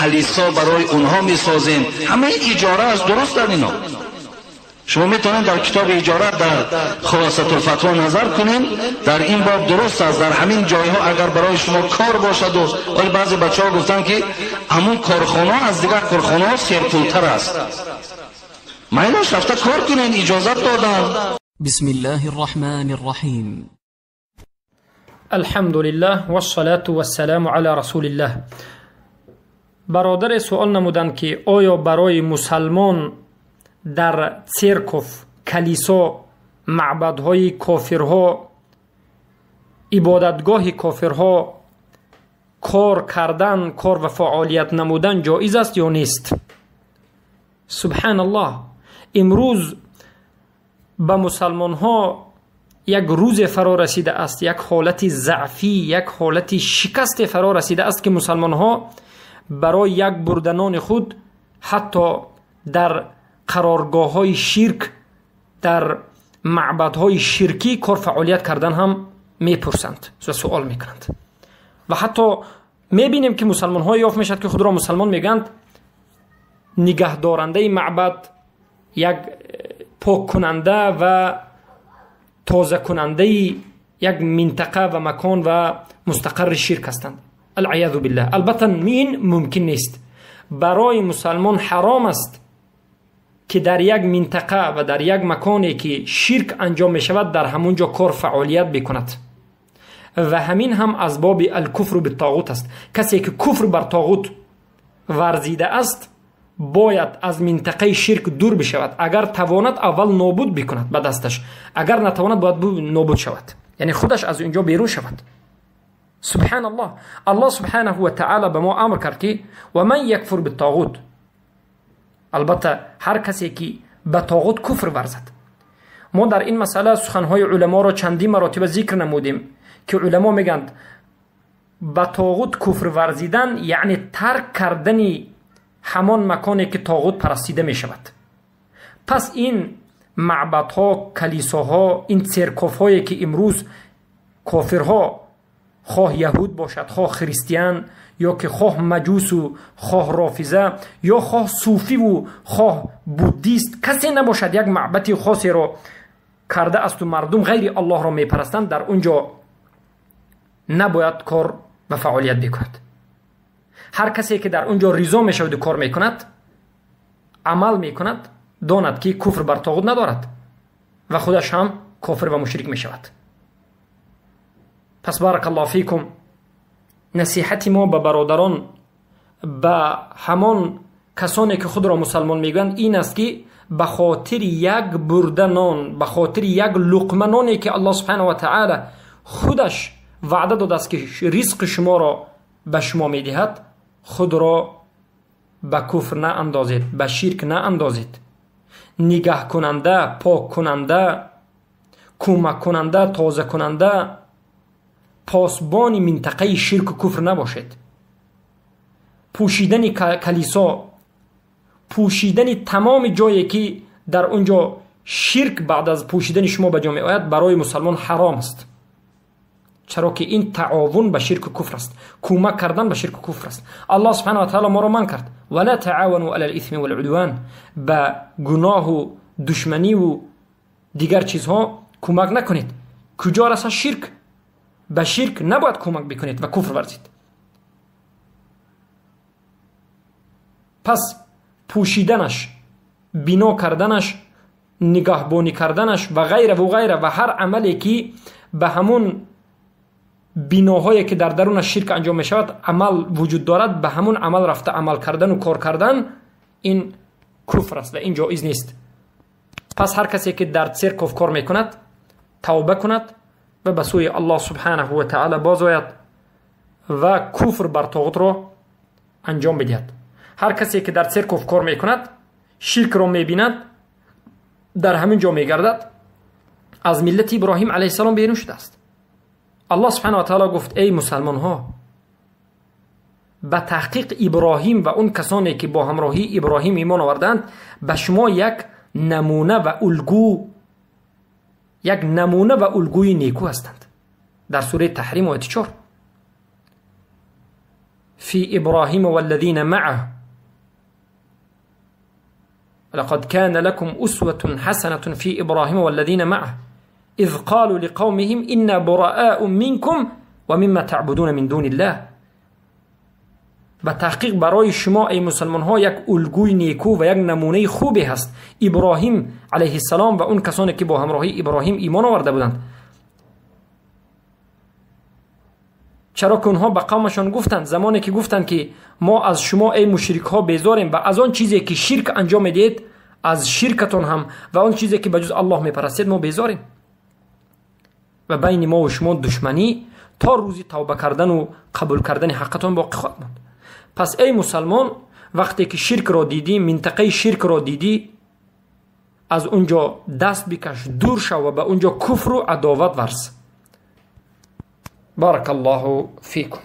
калисо барои онҳо месозем. Ҳамаи иҷора аст, дуруст дар ино. Шумо метавонед дар китоби иҷора дар Хулосатулфатво назар кунед, дар ин боб дуруст аст. Дар ҳамин ҷойҳо агар барои шумо кор бошад, вале баъзе бачаҳо гуфтанд ки ҳамон корхона аз дигар корхонаҳо серпултар аст, майлаш рафта кор кунед, иҷозат доданд. بسم الله الرحمن الرحيم. الحمد لله والصلاة والسلام على رسول الله. برادر سوال نمودند که آیا برای مسلمان در церковь، کلیسا، معبدهای کافرها، عبادتگاه کافرها کار کردن، کار و فعالیت نمودن جایز است یا نیست؟ سبحان الله، امروز به مسلمان ها یک روز فرا رسیده است، یک حالت ضعفی، یک حالت شکست فرا رسیده است که مسلمان ها برای یک بردنان خود حتی در قرارگاه های شرک، در معبدهای شرکی کار فعالیت کردن هم میپرسند و سوال میکنند. و حتی میبینیم که مسلمان ها یافت میشد که خود را مسلمان میگند، نگهدارنده معبد، یک پاک کننده و تازه کننده یک منطقه و مکان و مستقر شرک هستند. العیاذ بالله. البته این ممکن نیست. برای مسلمان حرام است که در یک منطقه و در یک مکانی که شرک انجام می شود در همونجا کار فعالیت بکند، و همین هم از باب الکفر بالطاغوت است. کسی که کفر بر طاغوت ورزیده است باید از منطقه شرک دور بشود. اگر تواند اول نابود بکند به دستش، اگر نتواند باید نابود شود، یعنی خودش از اینجا بیرون شود. سبحان الله. الله سبحانه و تعالی به ما امر کرد که و من یکفر بالطاغوت، البته هر کسی که به طاغوت کفر ورزد. ما در این مسئله سخنهای علما را چندین مراتب ذکر نمودیم که علما میگند به طاغوت کفر ورزیدن یعنی ترک کردن همان مکانی که طاغوت پرستیده می شود. پس این معبدها، کلیساها، این церковь هایی که امروز کافرها، خواه یهود باشد، خواه خریستیان، یا که خواه مجوس و خواه رافضه، یا خواه صوفی و خواه بودیست، کسی نباشد یک معبد خاصی را کرده است و مردم غیر الله را میپرستند، در اونجا نباید کار و فعالیت بکند. هر کسی که در اونجا رضا میشود و کار میکند، عمل میکند، داند که کفر بر طاغوت ندارد و خودش هم کافر و مشرک میشود. پس بارک الله فیکم، نصیحت ما به برادران، به همان کسانی که خود را مسلمان میگویند این است که به خاطر یک برده نان، به خاطر یک لقمه نانی که الله سبحانه و تعالی خودش وعده داده است که رزق شما را به شما میدهد، خود را به کفر نه اندازید، به شرک نه اندازید. نگه کننده، پاک کننده، کمک کننده، تازه کننده، پاسبان منطقه شرک و کفر نباشید. پوشیدن کلیسا، پوشیدن تمام جایی که در اونجا شرک بعد از پوشیدن شما به جا می آید برای مسلمان حرام است، چرا که این تعاون به شرک و کفر است، کمک کردن به شرک و کفر است. الله سبحانه و تعالی ما را منع کرد، ولا تعاونوا علی الاثم والعدوان، به گناه و دشمنی و دیگر چیزها کمک نکنید. کجا رسد شرک؟ به شرک نباید کمک بکنید و کفر ورزید. پس پوشیدنش، بنا کردنش، نگهبانی کردنش و غیره و غیره و هر عملی که به همون بناهایی که در درون شرک انجام می شود عمل وجود دارد، به همون عمل رفته عمل کردن و کار کردن، این کفر است و این جایز نیست. پس هر کسی که در церковь کار میکند توبه کند و به سوی الله سبحانه و تعالی باز آید و کفر بر طاغوت را انجام بدهد. هر کسی که در церковь کار میکند، شرک را میبیند، در همین جا میگردد، از ملت ابراهیم علیه السلام بیرون شده است. الله سبحانه و تعالی گفت ای مسلمان ها، به تحقیق ابراهیم و اون کسانی که با همراهی ابراهیم ایمان آوردند به شما یک نمونه و الگو، یک نمونه و الگوی نیکو هستند. در سوره تحریم آیه 4. في إبراهيم والذين معه لقد كان لكم أسوة حسنة في إبراهيم والذين معه إذ قالوا لقومهم إنا براء منكم ومما تعبدون من دون الله. به تحقیق برای شما ای مسلمان ها یک الگوی نیکو و یک نمونه خوبی هست ابراهیم علیه السلام و اون کسانی که با همراهی ابراهیم ایمان آورده بودند. چرا که اونها به قومشان گفتند زمانی که گفتند که ما از شما ای مشرک ها بیزاریم و از آن چیزی که شرک انجام میدید، از شرکتون هم و آن چیزی که به جز الله میپرستید ما بیزاریم و بین ما و شما دشمنی تا روزی توبه کردن و قبول کردن حقتون باقی خواهد ماند. پس ای مسلمان وقتی که شرک را دیدی، منطقه شرک را دیدی، از اونجا دست بکش، دور شو و به اونجا کفر و عداوت ورز. بارک الله فیکم.